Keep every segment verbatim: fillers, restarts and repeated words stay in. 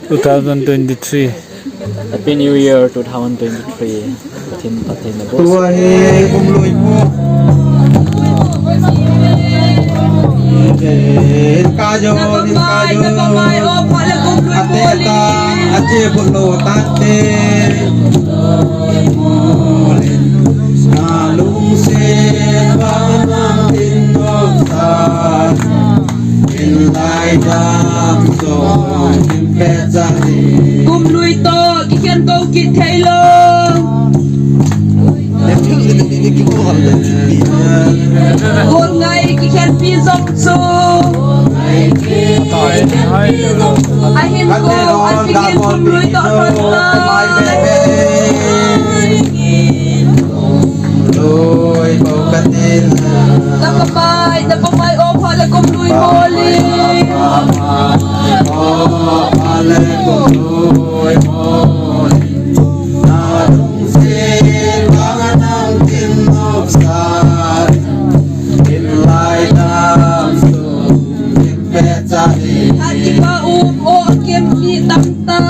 Two thousand twenty-three. Happy New Year two thousand twenty-three. Pathen, Pathen na bo. Tua hi kum lui po. Ka jo, ka jo. Ate ta, ate bolo tate. Na lungset bang nang tin nok sa. Kum lui toh kikhen kou kit thei lou. Kum ngai kikhen pi jong chu. Ahin kou, ahin kum lui toh thon ta. Lui bou ka tin. Na pamai, na pamai, o pha le kum lui moli. O pha le kum lui moli. Na lungset bang nang tin nok sa. Kin lai tam sung kin pe cha hi. Hati pa um o kem ki tam ta.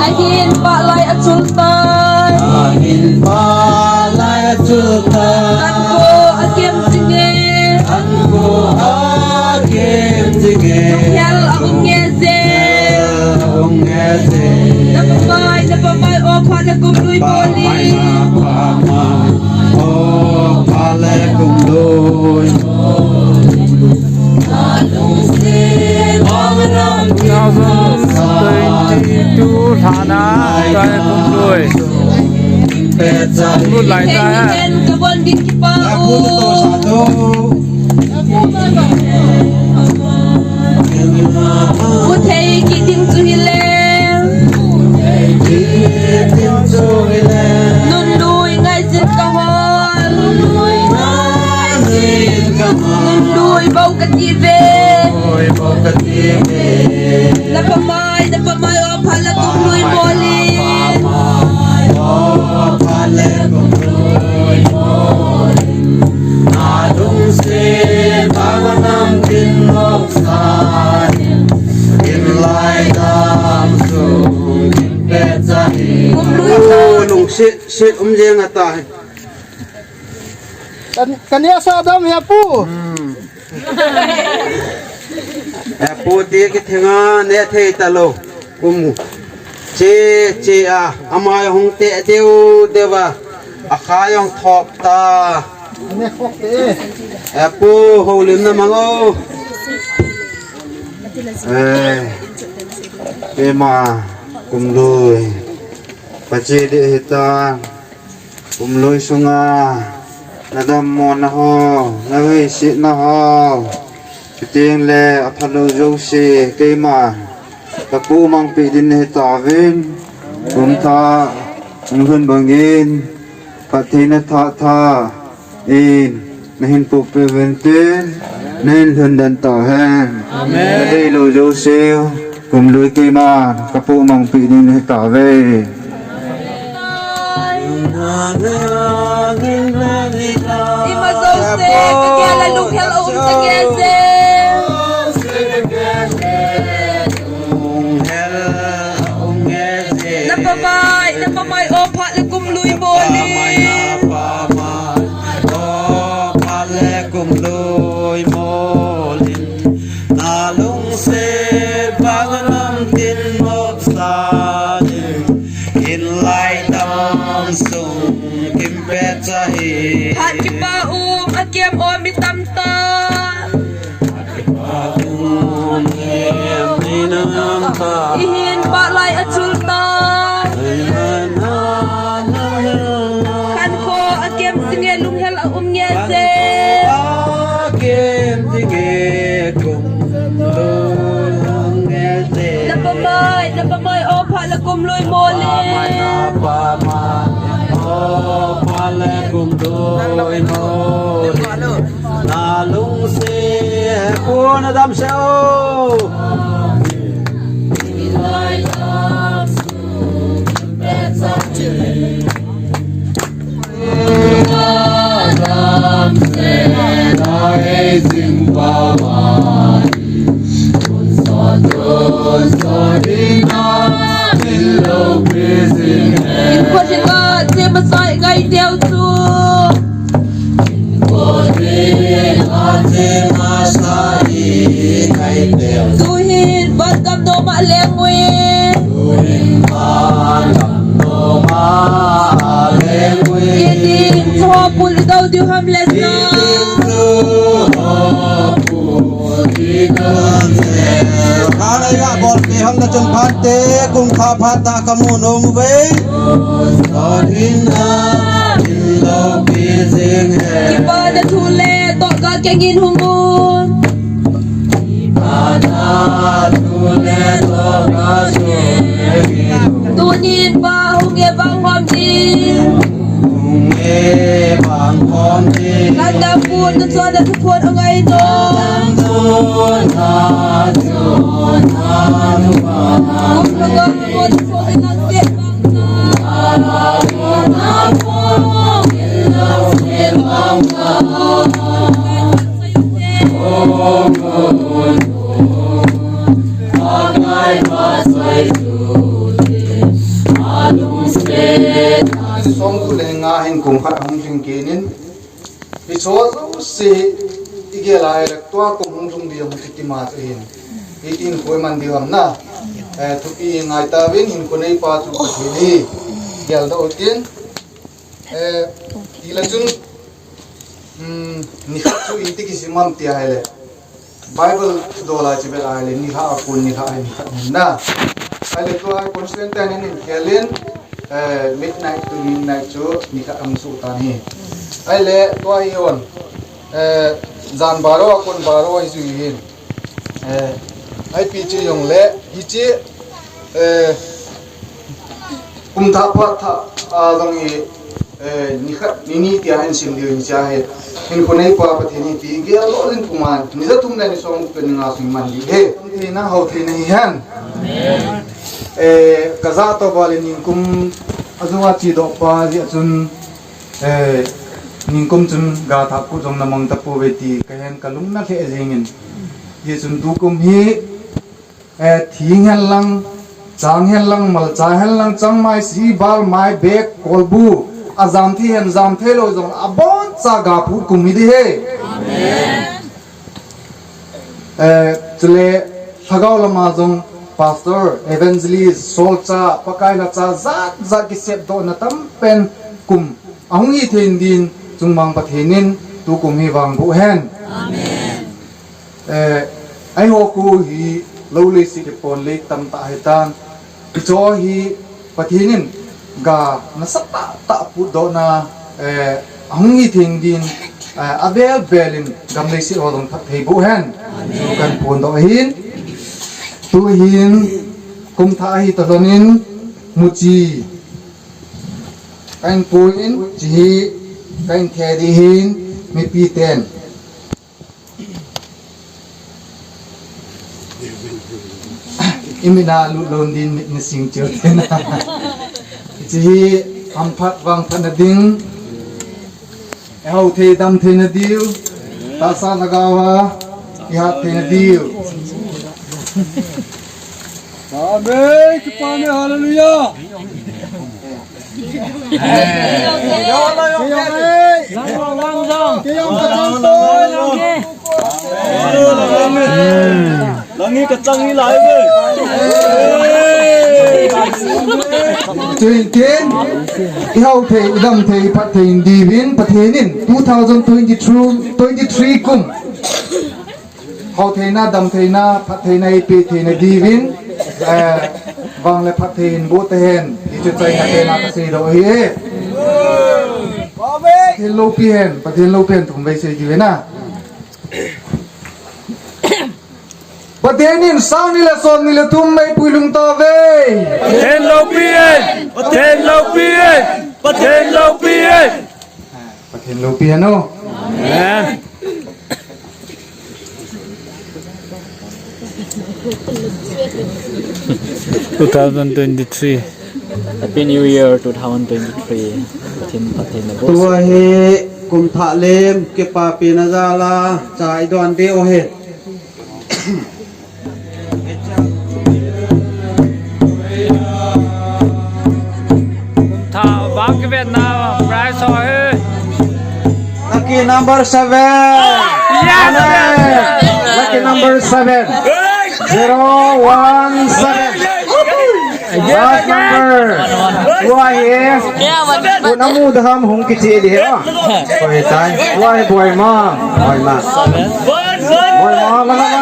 Ahin pah lai achul tai. Ahin pah lai achul tai. Kan ko akem jinge. Kan ko akem jinge. Hel ahung nge je. Hel ahung nge je. Na pamai, na pamai, o pha le kum lui moli. Pamai na pamai, o pha le kum lui moli. Two thousand twenty-two lhana, tai kum lui. Kum lui lai tai ha. Ka bon ding kipa u. U thei kit ding chu hile. Nun lui ngai jin ka hol. Nun lui bou ka ti ve. Na pamai, na pamai, o pha le kum lui moli. Kum lui. O, lungset, set um jeng a tai. Kan, kan ya sa dam ya pu. Hmm. He pu ti kithenga ne thei talou. Kum che, che a, amai hung te deu deu a. Akhai hung thop ta. He pu, houlimna mang o. Eh, keima kum lui. Pache ding hita. Kum lui sunga, na dammo na ho, na veisetna ho. Chuteng le aphalou jouse, keima. Ka pu mangpi ding nahi tauvin. Kum thah, hung lhun bangin. Phattheina thah thah. In, na hin pup pe uvin tin, na hin lhun den tauhen. Amen. Na deilou jouse, kum lui keima, ka pu mangpi ding nahi tauve. Ima jouse, ka gel a lunghel a um ta nge je. Na pamai, na pamai, o pha le kum lui moli. O pha le kum lui moli. Na lungset bang nang tin nok sa in. Kin lai tam sung kin pe cha hi. Phat kipa um akem o mi tam ta. Ihin pah lai achul ta. Kan ko akem singe lunghel a um nge je. Na pamai, na pamai, o pha le kum lui moli. Na lungset, pu na damsel o. Hinkho dinga chema sai ngai teu chu. Tuhin van gam nom a leng ui. Itin chu ho pul dou diu ham le na. Hallelujah, bol pe hong na chun phat te, kum kha phat ta ka mu nom ve. Kipa na thu le to ka kengin hung un. Tunin pa hung e bang hom din. Kanda pun na chua na thu pun angai no. Kum na ka pun pun na te. Song ku le nga hin kum khat hung jing kinin. Hicho jouse i gel a le tua kum hung lhung ding hung kiti ma chu hin. Hitin koi man ding ham na. Eh, thupi ngai ta vin hin ko nei pa chu Pathen hi. Gel doh tin. Eh, ti la chun, um, ni khat chu iti kisim ham ti a hi le. Bible dola chi bel a hi le, ni lha a kun ni lha a hi ni khat hin na. A hi le tua Constantine in in khelin, eh, midnight to midnight chu ni khat ang su ta ni. A hi le tua hi on, eh, jan baro a kun baro hi ju hin. Eh, a hi pi chi jong le, hi chi, eh, Kum thah phat thah, a, jong i, eh, ni khat, ni ni tia hin sim diu hin sia hi. Hin ko nei pa Pathen hi ti gel lo jin kum a, ni ja thum le ni som pen ni nga sung man di he. Theina hou theina hi hen. Eh, ka ja to ba le ning kum a jong a chi doh pa ji a chun, eh, ning kum chun ga thah ku jong na mang ta pu ve ti ka hen ka lung na lhe jing in. Ji chun tu kum hi, Eh, thing hen lang, chang hen lang, malcha hen lang, changmai, sibal, mai, bek, kolbu, a jam thei hen, jam thei lou jong, a bon cha ga phu kum hi di he. Amen. Eh, chule, lhagao lama jong, pastor, evangelist, solcha, Pakai la cha, jat jat kisep doh na tam pen kum, a hung hi thei din, chungmang Pathen in, tu kum hi vang bu hen. Amen. Eh, ei ho ku hi lou lei si de pon lei tam ta hi tan. Hicho hi Pathen in ga nasa tah tah put doh na, eh, a hung hi thei din, eh, a vel vel in gam lei si ho jong phat thei bu hen. Chu kan pon doh hin. Tu hin kum thah hi to lon in muchi. Kan pon in chi hi kan the di hin mipi ten. I mit na lut lon din mit na sing chiu te na. Chi hi hamphat vangphat na ding. I hou thei dam thei na diu. Tahsa lhagao a i hat thei na diu. Amen. Kipa me, hallelujah. Langi kachang hi lai ve. Chuin tin, i hou thei, i dam thei, i phat thei in diuvin, Pathen in two thousand twenty-two, twenty-three kum. Hou theina, dam theina, phat theina, i pe theina diuvin, eh, vang le phat thei in bu te hen, ti chu chaina te na ka sei doh hi e. Pathen loupi hen, Pathen loupi hen thum vei sei diuvin a. Pathen in sang ni le som ni le thum mei pui lhung ta ve. Pathen loupi hen, Pathen loupi hen, Pathen loupi hen. Pathen loupi hen o. Amen. Two thousand twenty-three. Happy New Year two thousand twenty-three. Pathen, Pathen na bo. Tua hi Kum thah lem, kipapi na jal a, cha i don diu ahi. Kum thah vang kivetna prize ho hi. Lucky number seven. Yes! Amen. Lucky number seven. Zero one seven. Last number. Tua hi. Pu Namudham hung kichi di hi. Koi tai. Tua hi Boima. Boima. Boima, mana ma.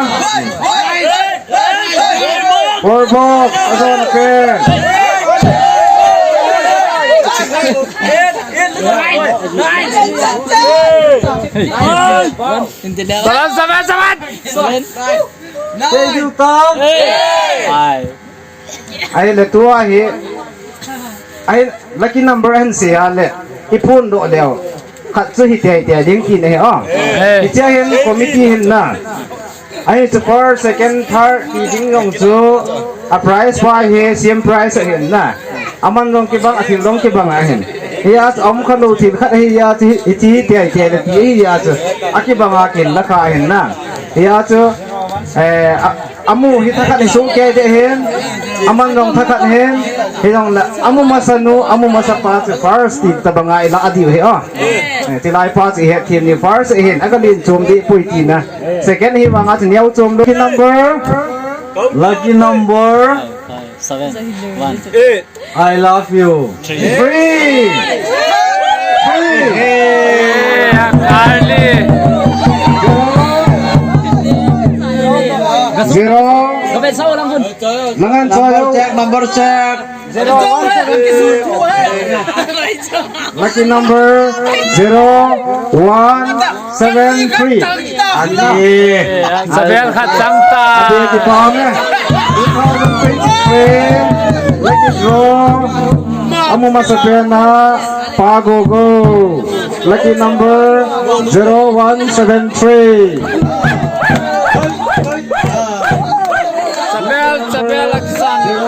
Borbok, adon ke. Saban, saban, saban. Thank you, Tom. Ai. Ahile tua hi. Ai, lucky number ahin sei a le. I phondoh leu. Khat chu hiti, hiti ding tina hi o. Hiche hin committee hin na. Ahi chu first, second, third ti ding jong chu a prize pa hi same prize ahin na. Aman jong kibang, athil jong kibang ahin. Hia chu um kha lou thil khat ahi a chu hi, hiche hiti, hiti le ti ahi a chu. Akibang a kin la kha ahin na. Hia chu, eh, a, amu hi thakhat hi sung kei de hin, aman jong thakhat hin, hijongle, amu masa nu, amu masa pa chu first ti tabang a i la diu hi o. Eh, tilai pa chu i het thim ni first ahin, aga len chom di pui tina. Second hi vang a chu neo chom lou. Lucky number? Lucky number? Seven. One. Eight. I love you. Three. Three. Three. Hey, Carly. Zero. Number check, number check. Zero one seven three. Lucky number zero one seven three. Ani. Seven khat chang ta. Ati kipa me. Two thousand twenty-three lucky draw. Amu masa pen na Pa Gogo. Lucky number zero one seven three. Sabel, Sabel Alexander.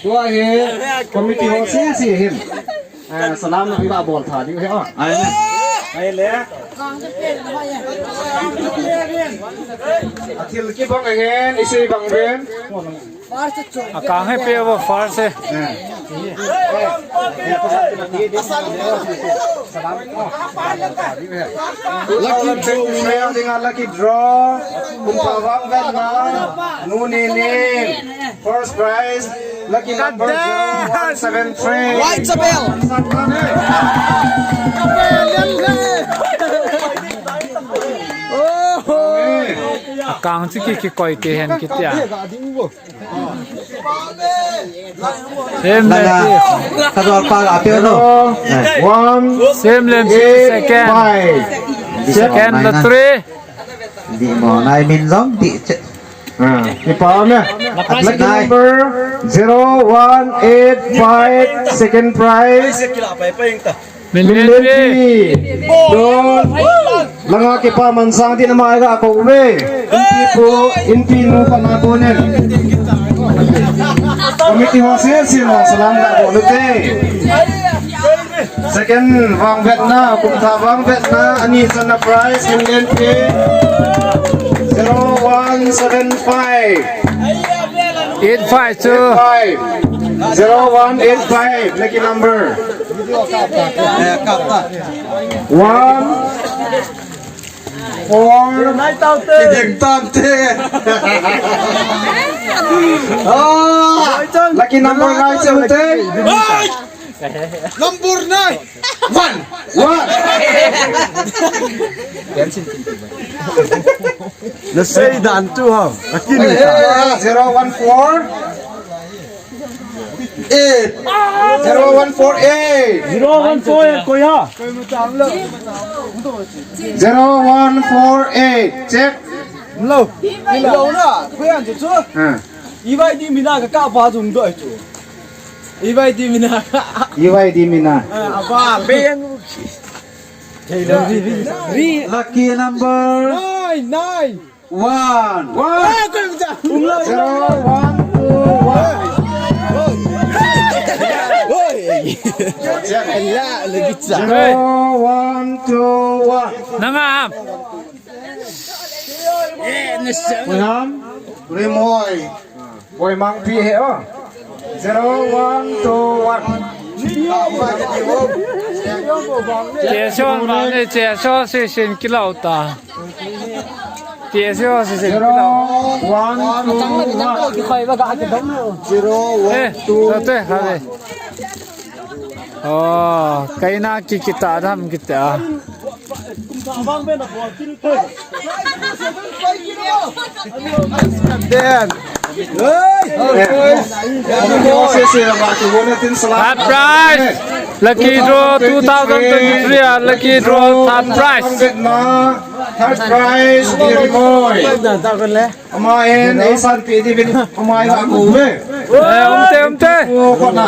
Tua hi committee ho sese hin. Eh, salam na iba bol tha diu hi o. Ai le. Athil kibang ahin, isi bang ven. Akang hi pe vo first hi. Lucky draw, lucky draw. Kum pa vang ven na. Nu ni ni. First prize. Lucky number zero one seven three. White Sabel. Akang chu ki, kikoi kei hen kitia. Sem le. Langa. Kadol pa ga pe no. One. Sem le second. Five. Second lottery. Di mo nai min jong di che. Ah, kipa me. Lucky number zero one eight five, second prize. Min Lenpi. Don. Langa kipa man sang tin ama ga ko ve. Inpi pu, inpi nu pa na ko nen. Committee ho sese na salam ga ko lute. Second vang vet na, kum thah vang vet na, ani channa prize Min Lenpi. Zero one seven five. Eight five two. Five. Zero one eight five, lucky number. One, four. Kiding tante. Ah, lucky number nine seventy. Number nine. One. One. Na sei dan tu ha. Akin ta. Zero one four eight. Zero one four eight. Zero one four eight koi ha? Zero one four eight. Check. Lo. Lo na. Koi an chu. Ha. Ibai di mina ka ka ba jung doi chu. Ibai di mina ka. Ibai di mina. Ah, aba. Beng. Lucky number. Nine, nine. One. One. Ah, koi mu ta. Zero, one, two, one. Oi. Zero, one, two, one. Nanga ham. Boiham. Rimoi. Boimangpi he o. Zero, one, two, one. Cheson vang ni, cheson si sin kilau ta. Cheson si sin kilau. Zero, one, two, one. Zero, one, two, one. Oh, kaina ki kita dam kita. Third prize, lucky draw two thousand twenty-three, ah, lucky draw third prize. Third prize, Rimoi. Ama en, ei san pi di bin, ama en aku ve. Eh, umte, umte. Oh, kona.